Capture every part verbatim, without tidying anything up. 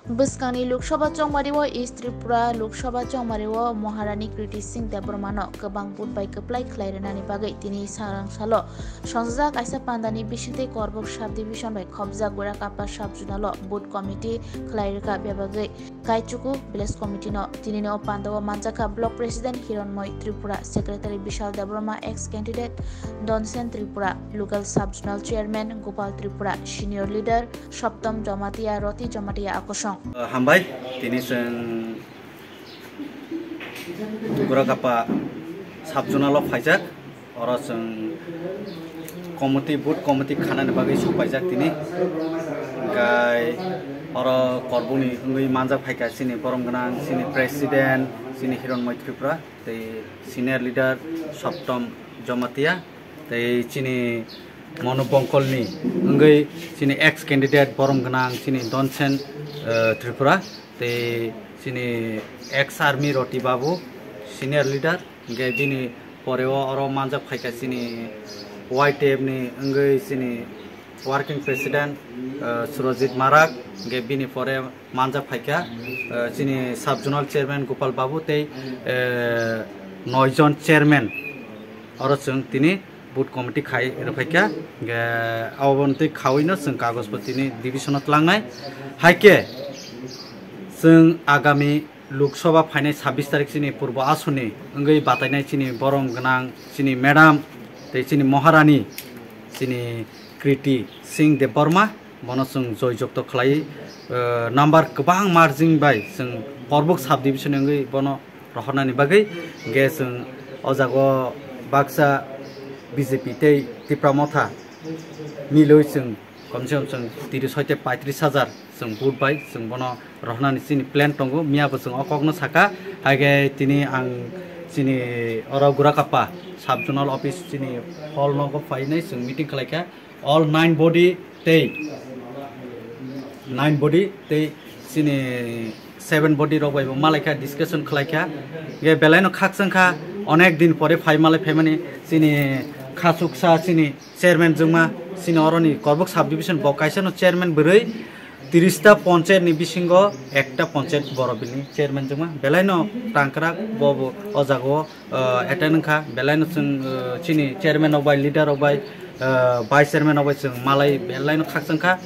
Bwskangni Lok Sabha chongmario East Tripura Lok Sabha chongmario Maharani Kriti Singh Debbarmano kwbang vote bai kwplai khlai rwnani bagwi tini sangrang salo songjak kaisa pandani bisingtwi Korbok Sub Division bai khopjak Gorakapa Sub Zonalo vote committee khlai rwkha bebagwi Kaichuku Village Committee no. Tinini o pandao manjakha Block President Hironmoi Tripura, Secretary Bishal Debbarma, ex candidate Donsen Tripura, Local Sub Zonal Chairman Gopal Tripura, Senior Leader Soptom Jamatia, Roti Jamatia akosong. Hambai, tini chwng Gorakapa Sub Zonalo phaijak, oro chwng committee, vote committee khanani bagwi sok paijak tini. Hingkhai oro Korbokni wngwi manjak phaikha chini borom gwnang, chini president, chini Hironmoi Tripura, tei senior leader Soptom Jamatia. Tei chini Manu Bongkolni wngwi chini ex candidate borom gwnang chini Donsen, eh, Tripura, tei chini ex army Roti Babu, senior leader, hingke bini poreo oro manjak phaikha chini Y T F ni wngwi chini working president, eh, Surajit Marak, hingke bini pore manjak phaikha, eh, chini sub zonal chairman Gopal Babu tei, eh, noi jon chairman oro chwng tini vote committee khai rwphaikha, hingke aboni twi khawino chwng kagoj bo tini division o tlangnai. Haikhe chwng agami Lok Sabha phainai sabbish tarik chini purbo asoni wngwi batainai chini borom gwnang chini madam tei chini Maharani chini Kriti Singh Debbarma. Bono chwng joi jokto khlai, eh, number kwbang margin bai chwng Korbok sub division wngwi bono rohornani bagwi. Hingke chwng o jaga o baksa B J P tei Tipra Motha milwi chwng komse kom chwng tiris hoite paitris hajar chwng vote bai chwng bono rohornani chini plan tongo. Miya bo chwng o kokno saka, haikhe tini ang chini oro Gorakapa sub zonal office chini hall nogo phainai chwng meeting khlaikha. All nine body tei nine body tei chini seven body rok bai bo malaikha, discussion khlaikha. Ge belaino khakchangkha, onek din pore phai malai phaimani chini khachuksa chini chairman jwngma chini oroni Korbok sub division bo kaisa no chairman bwrwi tiris ta ponchayat ni bisingo ekta ponchayat borok bini chairman jwngma belaino tangkrak bo bo o jaga o ah, attend wngkha, belaino chwng, ah, chini chairman rok bai, leader rok bai, ah, vice chairman rok bai chwng malai belaino khakchangkha.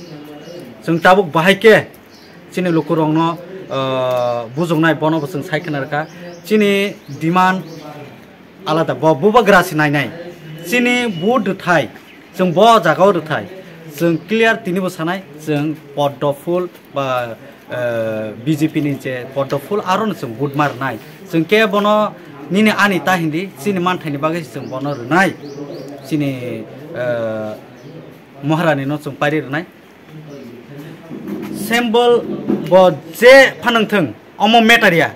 Chwng tabuk bahai khe chini lukurokno, ah, bujoknai bono bo chwng sai khna rwkha. Chini demand alada, bo bubagra se nainai. Chini vote rwthai, chwng bo jaga o rwthai. Chwng clear tini bo sanai, chwng poddo full ba, eh, B J P ni je poddo full aro no chwng vote ma rwnai. Chwng khe bono nini ani ta hindi, chini manthaini bagwi se chwng bono rwnai. Chini, eh, Maharani no chwng pairi rwnai. Symbol bo je phanang thung, omo matter ya.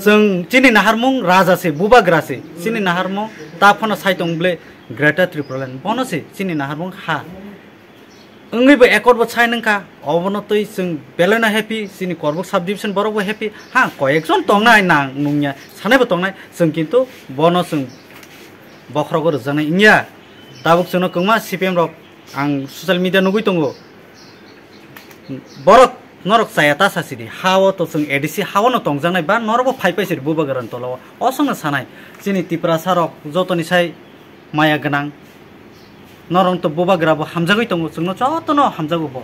Chwng chini naharmung raja se, bubagra se, chini naharmung ta phano sai tong ble Greater Tipraland, bono se chini naharmung ha. Wngwi bo accord bo sign wngkha, obono twi chwng belaino happy, chini Korbok sub division borok bo happy. Ha, koyekjon tongnai nang nungya, sanai bo tongnai, chwng kintu bono chwng bokhorogo rwjaknai wngya. Tabuk chwngno kwbangma C P M rok ang social media nugwi tongo. Borok norok chaya ta sasidi, ha-o to chwng A D C ha-o no tongjaknai ba norok bo phai paisidi bubagrani tola-o. O chwngno sanai, chini Tiprasa rok jotoni sai maya gwnang. Norok to bubagra bo hamjagwi tongo, chwngno jotono hamjago bo.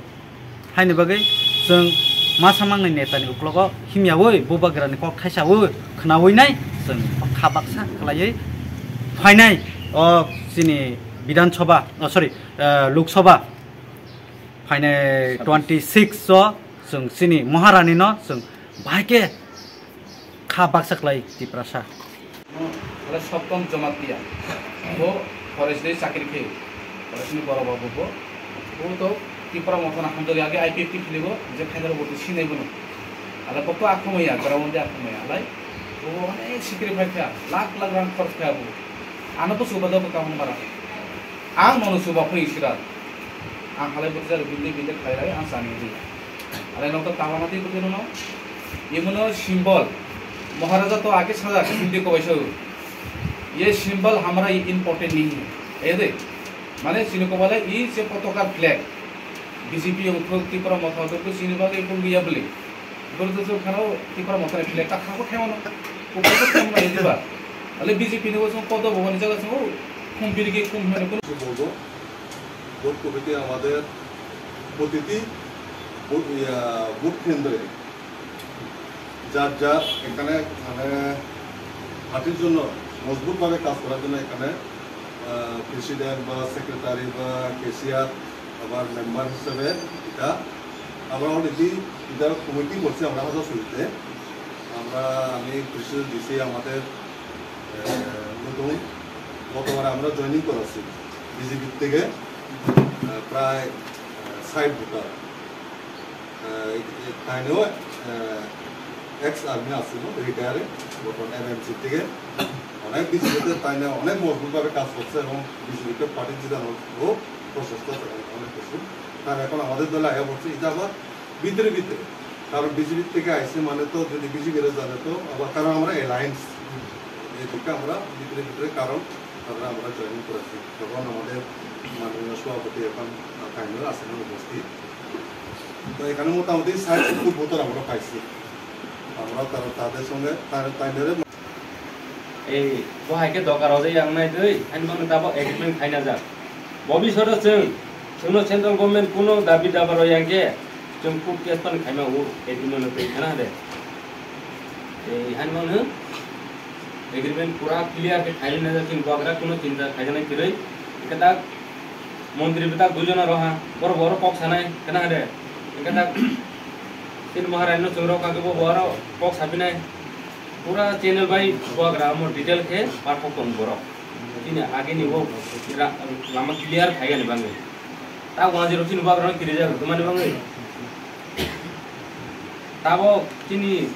Haini bagwi chwng masa mangnai netani uklogo himyawi bubagrani kok thaisawi khnawi nai chwng kha baksa khlaiwi phainai o chini Bidhan Sabha, oh, sorry, eh, Lok Sabha phainai twenty six o chwng chini Maharani no chwng bahai khe kha baksa khlai Tiprasa. Ore Soptom Jamatia. Bo forest ni chakri khe. Forest ni borok bo bo. Bo to Tipra Motha no hamjak age I P F T khiligo je khainaro bo to sinai bono. Ala bo to akhumaya, ground de akhumaya. Alai bo onek sacrifice kha, lakh lakh rang khorch kha bo. Ano bo suba da bo kaham mara. Ang nono suba phoi sira. Ang halai bo jar bindi bindi khlai rai ang sani di. Alai nok to tabana twi bwkhe no. Imono symbol. Maharaja to age saja hindi ko baisa. Ye symbol hamara ye important nahi hai. Ei de. Mane chini ko bale i je potokar flag. B J P uthuk Tipra Motha uthuk chini bale uthuk ya bole. Goro to jor khano Tipra Motha ni flag ta khabo khaimano. Ko ko khaimano diba. Ale B J P ni bo song kodo bo ni jaga song khum birgi khum hmani kono. Bodo. Bodo ko bete amader protiti bo-, iya, bodo kendre. যার যার এখানে মানে পার্টির জন্য মজবুতভাবে কাজ করার জন্য এখানে, আহ, প্রেসিডেন্ট বা সেক্রেটারি বা ক্যাশিয়ার আবার মেম্বার হিসেবে এটা আমরা অলরেডি এটা কমিটি করছি আমরা হাজার শুরুতে। আমরা, আমি প্রেসিডেন্ট দিছি আমাদের, আহ, নতুন গতবারে আমরা জয়েনিং করাছি বিজেপির থেকে, আহ, প্রায়, আহ, ষাট ভোটার। আহ, এই, এই তাইনেও, আহ, এক্স আর্মি আছিল, রিটায়ারে, বর্তমান এমএমসি থেকে। অনেক বিজেপিতে তাইনে অনেক মজবুতভাবে কাজ করছে এবং বিজেপিকে পার্টি জিতানোর খুব প্রশস্ত আছে, অনেক কিছু। তার এখন আমাদের দলে আয়া পড়ছে, এটা আবার ভিতরে ভিতরে। কারণ বিজেপি থেকে আইছে মানে তো যদি বিজেপিরা জানে তো আবার, কারণ আমরা অ্যালায়েন্স, এই দিকে আমরা ভিতরে ভিতরে, কারণ তারপরে আমরা জয়েনিং করেছি। তখন আমাদের মাননীয় সভাপতি এখন, আহ, কাইন্দ্র আছেন উপস্থিত। তো এখানে মোটামুটি ষাট সত্তর ভোটার আমরা পাইছি। আমরা তারা, তাদের সঙ্গে তার, তাদের এই বহাইকে দরকার হচ্ছে, ইয়াং নাই দুই, আমি মনে তাবো এগ্রিমেন্ট খাই না যাক। ভবিষ্যতে চুন, চুনো সেন্ট্রাল গভর্নমেন্ট কোনো দাবি দাবা রয়ে আনকে, চুন কোর্ট কেস পান খাইমা ও এগ্রিমেন্ট তুই খানা দে। Ei, han mangno agreement pura clear khe khairwi najak, chini bubagra kuno chinta khaijaknai kwrwi. Hwnkhe tak montri bwtak dui jona roha, borok bo oro kok sanai, khna hade. Hwnkhe tak chini Maharani no chwng rok kha khe bo, bo oro kok sapinai. Pura channel bai bubagra omo detail khe pathok tongo borok. Chini agini bo ra-, lama clear khaigani bagwi. Tak wanjwi rok chini bubagra no kirijak rwmani bagwi. Tabok chini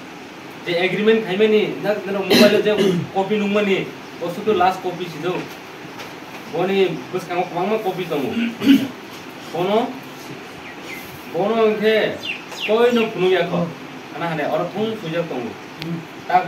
je agreement khaimani, nak norok mobile o je copy nukmani, bo sudu last copy si do. Boni bwskango kwbangma copy tongo. Bono, bono hwnkhe koino phunukya kho. Ana hane oro thung swijak tongo. Tak